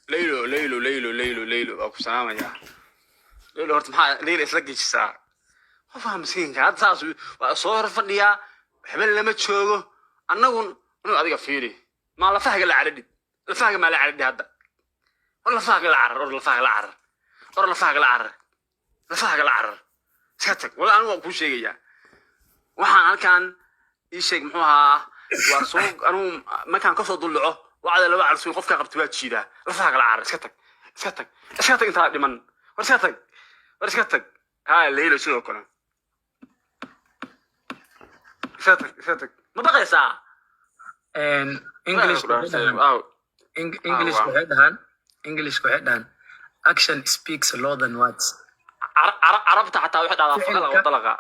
Leylo, Leylo, Leylo, Leylo, Leylo, waa ku salaamayaa, Leylo. Horta maxaa Leylo isla gejisaa? Qofaa miskiinka hadda saas waa soo hor fadhiyaa, waxba lama joogo. Annagun anu adiga fiiri, maa lafahaga la caradhid? Lafahaga maa la caradhi hadda? Or lafahaga la carar, or lafahaga la carar, or lafahaga la carar, lafahaga la carar, iska tag. Wala anigu waan kuu sheegayaa, waxaan halkan ii sheeg muxuu ahaa? Waa soo anugu markaan kasoo duldhaco wacda laba calsuun, qofkaa qabta waa jiidaa. Lafahaga la carar, iska tag, iska tag, iska tag, intaa dhiman. War iska tag, war iska tag. Ha Leylo, sidoo kale iska tag, iska tag. Ma baqaysaa? English waxay dhahaan Waaw. English Wow. waxay dhahaan, English waxay dhahaan, "Action speaks louder than words." Carabta xataa waxay dhahdaa faqala Ficilka. wa dalaqa.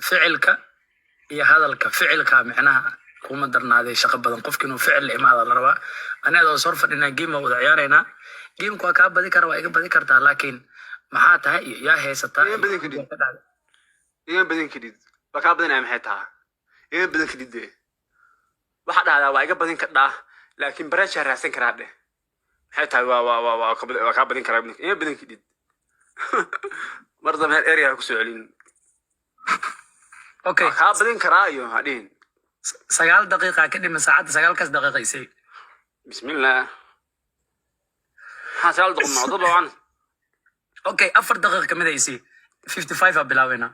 Ficilka iyo hadalka, ficilka micnaha kuma darnaaday shaqo badan. Qofka inuu ficil la imaada la rabaa. Ani adoo soo fadhinaa, game waa wada ciyaaraynaa. Gameka waa kaa badi kara, waa iga badi kartaa, laakiin maxaa tahay iyo yaa haysataa Iga iyo badin kadib. Iga badin kadid, waa kaa badinaya. Maxay tahaa iga badin kadid? Dee waxaa dhahdaa waa iga badin kadhaa, laakiin bareeshaa raadsan karaa dheh. Maxay tahay? Waa kaa badin karaa, iga badin kadid. Mar dambe hel area ha kusoo celin. Okay. Waa kaa badin karaa iyo ha dhihin. 9 daqiiqa ka dhima saacadda, 9kaas daqiiqa isay. Bismillah, maxaa 9 daqiiqo macdo waan? Okay, 4 daqiiqa kamid a isii. 55 aa bilaabeynaa.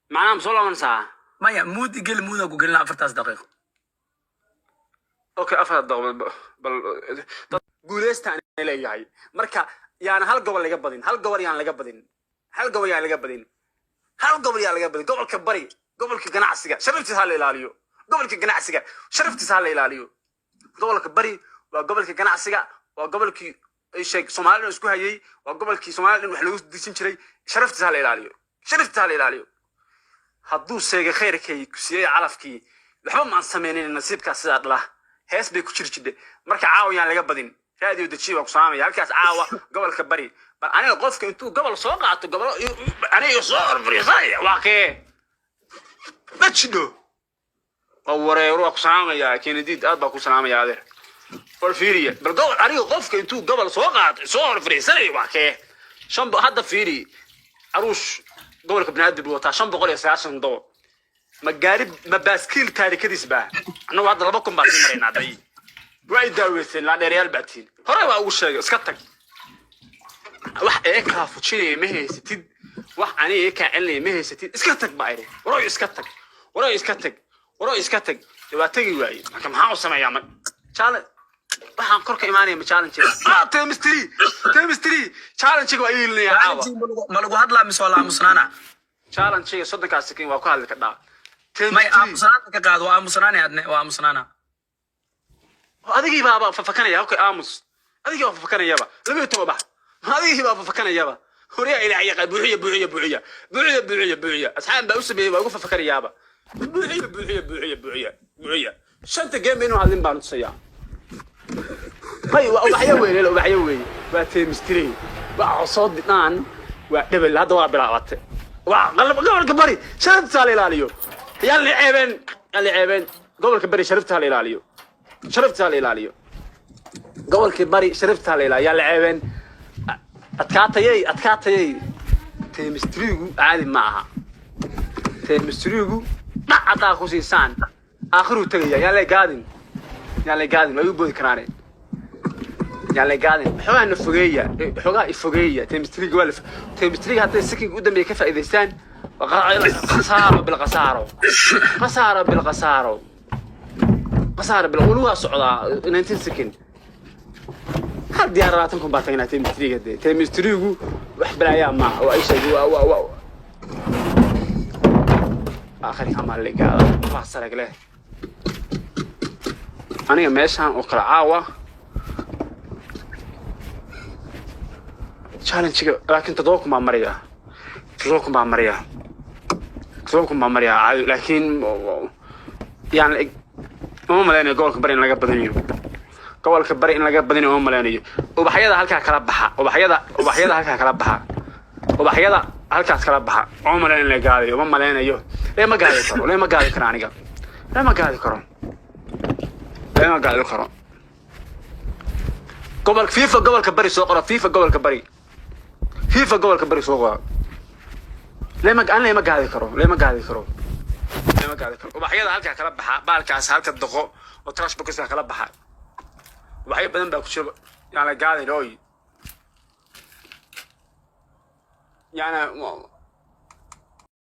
Macnaha ma soo laabanaysaa? Maya, mood igeli, moodaa ku gelina 4taas daqiiqo. Okay, 4 daqiiqo bal dad guuleystaan leeyahay. Marka yaana hal gobol laga badin, hal gobol yaan laga badin, hal gobol yaan laga badin, hal gobol yaan laga badin. Gobolka Bari, gobolka ganacsiga, sharaftiisa ha la ilaaliyo. Gobolka ganacsiga sharaftiisa ha la ilaaliyo. Gobolka Bari waa gobolka ganacsiga, waa gobolkii ay sheeg Soomaalida isku hayay, waa gobolkii Soomaalida dhan wax loogu disin jiray. Sharaftiisa ha la ilaaliyo, sharaftiisa ha la ilaaliyo. Hadduu sheegay khayrkay ku siiyey calafkii, waxba maan sameynin, nasiibkaas sidaa dhala. Hees bay ku jiri jidhe. Marka caawa yaan laga badin. Raadiyo dejiye, waa ku salaamaya halkaas. Caawa gobolka Bari bal aniga qofka intuu gobol soo qaato, gobolo aniga soo horfariisanaya waa kee? Ma jidho, waa wareero. Waa ku salaamaya, Kenediid, aad baa ku salaamaya, adeer. Bal fiiriya, bal gobol aniga qofka intuu gobol soo qaato soo horfariisanaya waa kee? Hadda fiiri, Aruush gobolka Banaadir buu wataa, 597. Ma gaari ma baaskiil taarikadiis baa? Annagu hadda 2000 baa sii maraynaa. Day waa ay daaweyseen, laadheerayaal baa tihiin. Hore waa ugu sheegay, iska tag. Wax ee kaa fujinaya ma haysatid, wax aniga ee kaa celinaya ma haysatid. Iska tag baa idhi. Waroy iska tag, waroy iska tag, waroy iska tag. Dee waa tegi waaye. Marka maxaa u sameeyaa? Ma challenge waxaan kor ka imaanaya? Ma challenge? Ah, times three, times three challenge waa iilinaya caawa. Ma lagu hadlaa mise waa la aamusnaana? Challenge 30kaas second waa ku hadli kadhaa. Times May. three. Aamusnaanta ka qaado, waa aamusnaana, adne waa aamusnaana. Adigii baaba fafakanaya. Okay, aamus. Adigii baa fafakanayaba. 12 bax, adigii baa fafakanayaba. Horyaa ilaahay yaqa. Buuxiya, buuxiya, buuxiya, buuxiya, buuxiya, buuxiya. Asxaab baa u sameeyey, waa ugu fafakanayaaba. Buuxiya, buuxiya, buuxiya, buuxiya, buuxiya. Shanta game inuu hadlin baan tusayaa. May, waa ubaxyo weeye, ubaxyo weeye. Waa times three, waa soo didhaan, waa dhebel. Hadda waa bilaabatay. Waa qalab. Gobolka Bari sharafta la ilaaliyo. Yaan la ceebeen, yaan la ceebeen. Gobolka Bari sharafta la ilaaliyo, sharafta la ilaaliyo. Gobolkii Bari sharafta la ilaaliyo, yaan la ceebeen. Adkaatayay, adkaatayay. Times three-gu caadi ma aha. Times three-gu dhac haddaa ku siisaan, aakhiruu tegaya. Yaan la gaadin, yaan la gaadin, waa igu boodi karaane. Yaan la gaadin. Xoogaa na fogeeya, xoogaa ifogeeya. Times three-ga waa la times three-ga hadday second u dambeeya ka faa'iidaystaan, khasaaro bilkhasaaro, khasaaro bilkhasaaro, khasaaro bil. Weli waa socdaa 19 second. Hal diyaar 20,000 baa tagnaa. Times three-ga dee, times three-gu wax balaayaa maaha. Waa isheeg, waa akhirka maaligaada waa sarag leh. Aniga meeshaan oo kale caawa challenge-ga, laakiin 7000 baa maraya, 7000 baa maraya, 7000 baa maraya caadi. Laakiin yaan uma malaynayo gobolka Bari in laga badinayo. Gobolka Bari in laga badinayo uma malaynayo. Ubaxyada halkaa kala baxa, ubaxyada, ubaxyada halkaa kala baxa, ubaxyada halkaas kala baxa. Uma malaynayo in la gaadayo, uma malaynayo. Lema gaadi karo, lema gaadi karo, aniga lema gaadi karo, lema gaadi karo. Gobol FIFA, gobolka Bari soo qora. FIFA gobolka Bari, FIFA gobolka Bari soo qora. Lema an lema gaadi karo, lema gaadi karo, lema gaadi karo. Ubaxyada halkaa kala baxa, baalkaas halka doqo oo trash boxka kala baxa. Ubaxyo badan baa ku jira, yaan la gaadin. Oy, yaana